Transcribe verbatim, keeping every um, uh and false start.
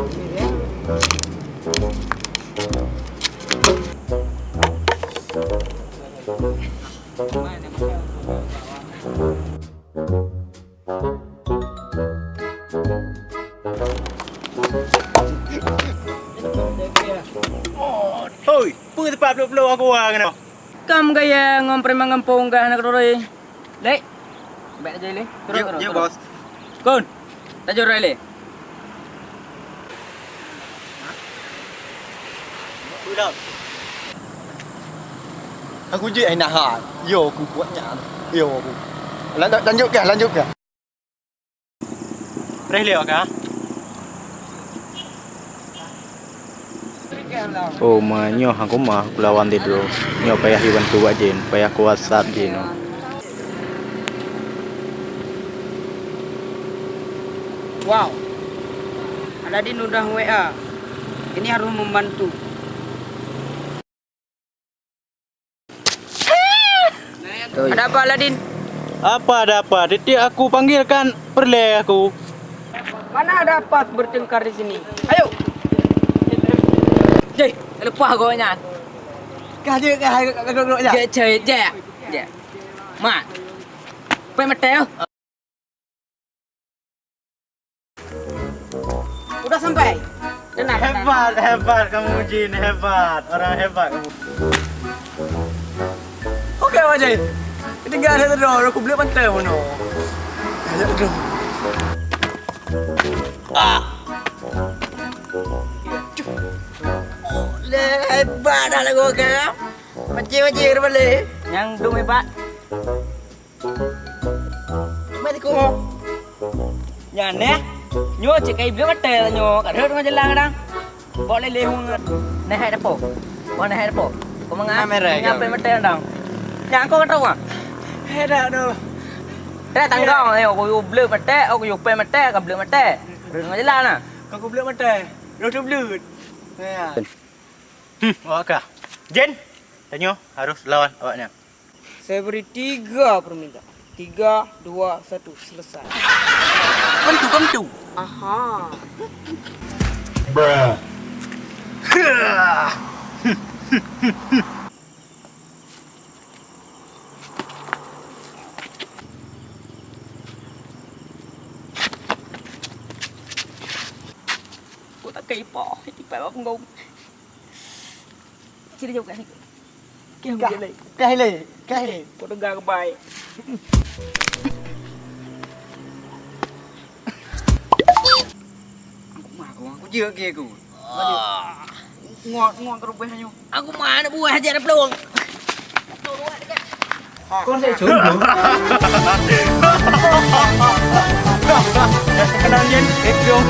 Hoi, peue teupah ploh-ploh aku orang keunoe? Kam gaya ngon preman gampông gah na keudroe. Lek. Bèk tajak lé. Turun, turun, turun. Bos. Kun. Tajak lé. Aku jeuet hai nahan. Yo, aku buat nyan. Yo, aku. Lanjut, lanjutkan, lanjutkan. Reh lé ka. Oh, ma nyoe hang kumah kulawan sidroe. Nyoe payah jibantu bak jén, payah kuwasat jén. Wow. Aladin udah W A. Ini harus membantu. Ada apa, Aladin? Apa ada apa? Titik aku panggil kan peureulèe aku. Mana ada apa bertengkar di sini? Ayo. Jeh, leupah gobnyan. Kah jeuet kah, kah, kah, kah, kah, kah. Jeh, jeh, jeh. Jeh. Ma. Pèng meuteue. Udah sampai? Tenang, tenang. Hebat, hebat kamu, Jin, hebat. Orang hebat kamu. Oke, Wak Jin. Ketinggalan satu doang, aku beli pantai mana? Ayo, dong. Ah. Oh, le, hebat dah lagu, oke. Macam-macam kena balik. Nyang dum hebat. Mai tiku ho. Nyan neh. Nyoe cit kai bleue mata nyoe. Ka rhot ngon jalan kadang. Bok lé lé hong. Neh hai depo. Bok neh hai depo. Ko mangat. Kamera nyoe kan. Pe mata dang. Nyan ko kata wah. Hai dak doh. Dak tanggong nyoe ko yue bleue mata, ko yue pe mata, ka bleue mata. Rhot ngon jalan nah. Ka ku bleue mata. Rhot tu bleue. Ya. Hmm, awak kah? Jin, tanyoe harus lawan awaknyan. Saya beri tiga permintaan. Tiga, dua, satu, selesai. Bantu, bantu. Aha. Bruh. Kok tak kaipoh, ipat bak punggong. Sini jauh kat situ. Keh, keh, keh le, keh le. Kau dengar ke baik. Aku mah, aku, aku je ke aku. Ngok, ngok ke rubah nyu. Aku mah anak buah aja ada peluang. Kau saya jodoh. Kenal Yen, eh, dong.